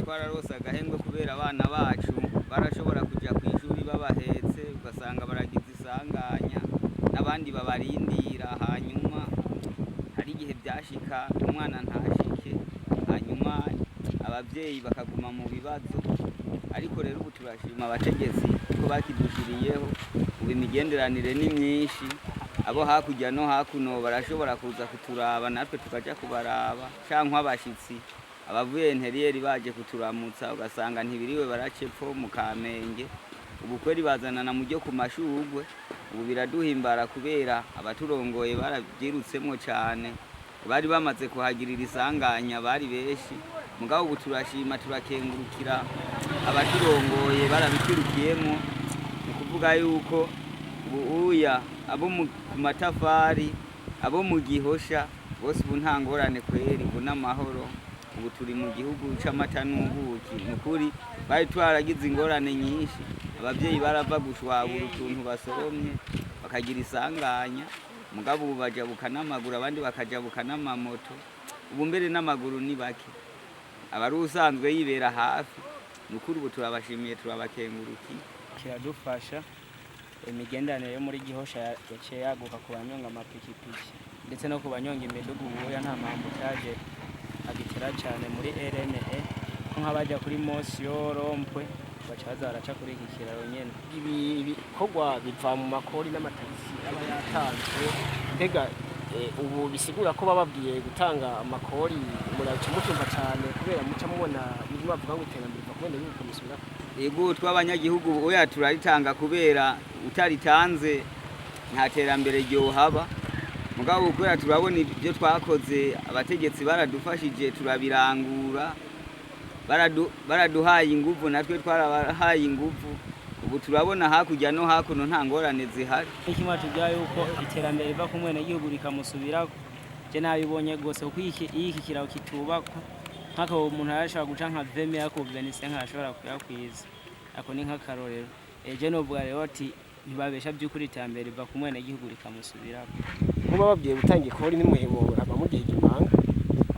Twararose agahengwe kubera abana bacu barashobora kuja kw'ishuri babahetse, ugasanga baragize isanganya n'abandi babarindira. Hanyuma hari igihe byashika umwana ntashike, hanyuma ababyeyi bakaguma mu bibazo. Ariko rero ubu turashima abategetsi ko bakidushiriyeho. Ubu imigenderanire ni myinshi, abo hakurya no hakuno barashobora kuza kuturaba, natwe tukaja kubaraba, canke abashitsi abavuye interiyeri baje kuturamutsa, ugasanga ntibiriwe baraca epfo mu Kamenge. Ubu kweri bazanana mu ryo ku mashurwe. Ubu biraduhimbara kubera abaturongoye barabyirutsemwo cane. Bari bamaze kuhagirira isanganya, bari benshi, mugabo ubu turashima, turakengurukira abaturongoye barabitwirukiyemo. Ni ukuvuga yuko ubu uya abo ku matafari, abo mu Gihosha bose, ubu nta ngorane kweri, ubu n'amahoro. Ubu turi mu gihugu c'amata n'ubuki. Ni ukuri bari twaragize ingorane nyinshi, ababyeyi barava gushwabura utuntu basoromye bakagira isanganya, mugabo ubu bajabuka n'amaguru, abandi bakajabuka n'amamoto. Ubu mbere n'amaguru ni bake, abari usanzwe yibera hafi. Ni ukuri ubu turabashimiye, turabakengurukiye. Kiradufasha imigenderanire yo muri Gihosha yaciye yaguka ku banyonga amapikipiki ndetse no ku banyonga imidugu. Ubuya nta mpamvu utaje agitera cyane muri RNE, ko nk'abajya kuri Mosiyo Rompwe baca baza baraca kuri iki kiraro nyene. Ibi bikorwa biva mu makori n'amatagisi aba yatanzwe. Mbega ubu bisigura ko bababwiye gutanga amakori, muraca mubyumva cyane kubera muca mubona bimwe bavuga ngo iterambere riva kubera yuko musubira? Ego, tw'abanyagihugu oya turaritanga, kubera utaritanze nta terambere ryohaba. Mugabo kubera turabona ibyo twakoze, abategetsi baradufashije turabirangura, baraduhaye inguvu, natwe twarabahaye inguvu. Ubu turabona hakurya no hakuno nta ngorane zihari. Kimwe tubwira yuko iterambere riva ku mwenegihugu rikamusubirako. Je nabibonye rwose, kuko iyo iki kiraro kitubakwa, nk'ako umuntu arashobora guca nka veme ariko venise nkarashobora kuyakwiza. Ako ni nk'akarorero. Eje novuga rero ati ntibabesha, by'ukuri iterambere riva ku mwenegihugu rikamusubirako. Nkuba babwiye gutanga ikori n'umuhebo aba mugihe imanga?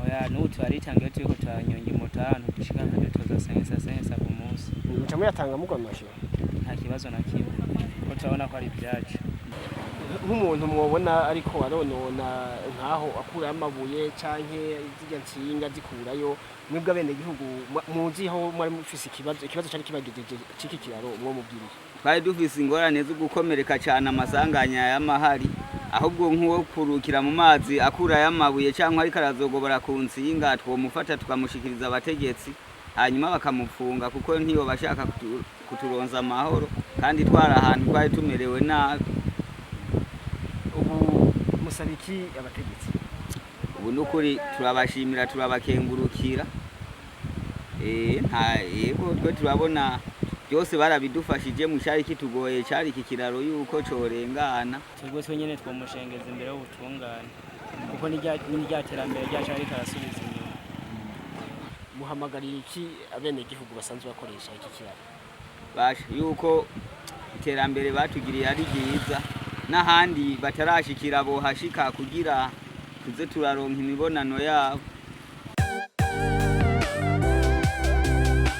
Oya, n'ubu turaritanga iyo turiko turanyonga imoto, ahantu dushika nka dutoza senkesa senkesa ku munsi. Muca muyatanga mugwa amashyi? Nta kibazo na kimwe, kuko turabona ko ari ibyacu. Nk'umuntu mwobona ariko aronona nkaho akurayo amabuye canke zirya ntsinga zikurayo, mwebwe abenegihugu muziho mwari mufise ikibazo cari kibagejeje c'iki kiraro, mwo mubwiriye? Twari dufise ingorane zo gukomereka cyane, amasanganya y'amahari. Ahubwo nk'uwo kurukira mu mazi akurayo amabuye cyangwa ariko arazogobora ku nsinga, twomufata tukamushikiriza abategetsi, hanyuma bakamufunga, kuko ntiyo bashaka kuturonza amahoro kandi twari ahantu twari tumerewe nabi. Ubu musaba iki abategetsi? Ubu n'ukuri turabashimira, turabakengurukira. Nta yego, twe turabona byose barabidufashije. Mu cyari kitugoye cyari iki kiraro yuko corengana. Twebwe twenyene twomushengeza imbere y'ubutungane, kuko n'irya terambere ryacu ariko arasubiza inyuma. Muhamagariye iki abenegihugu basanzwe bakoresha iki kiraro? Basha yuko iterambere batugiriye ari ryiza, n'ahandi batarashikira bohashika kugira tuze turaronka imibonano yabo.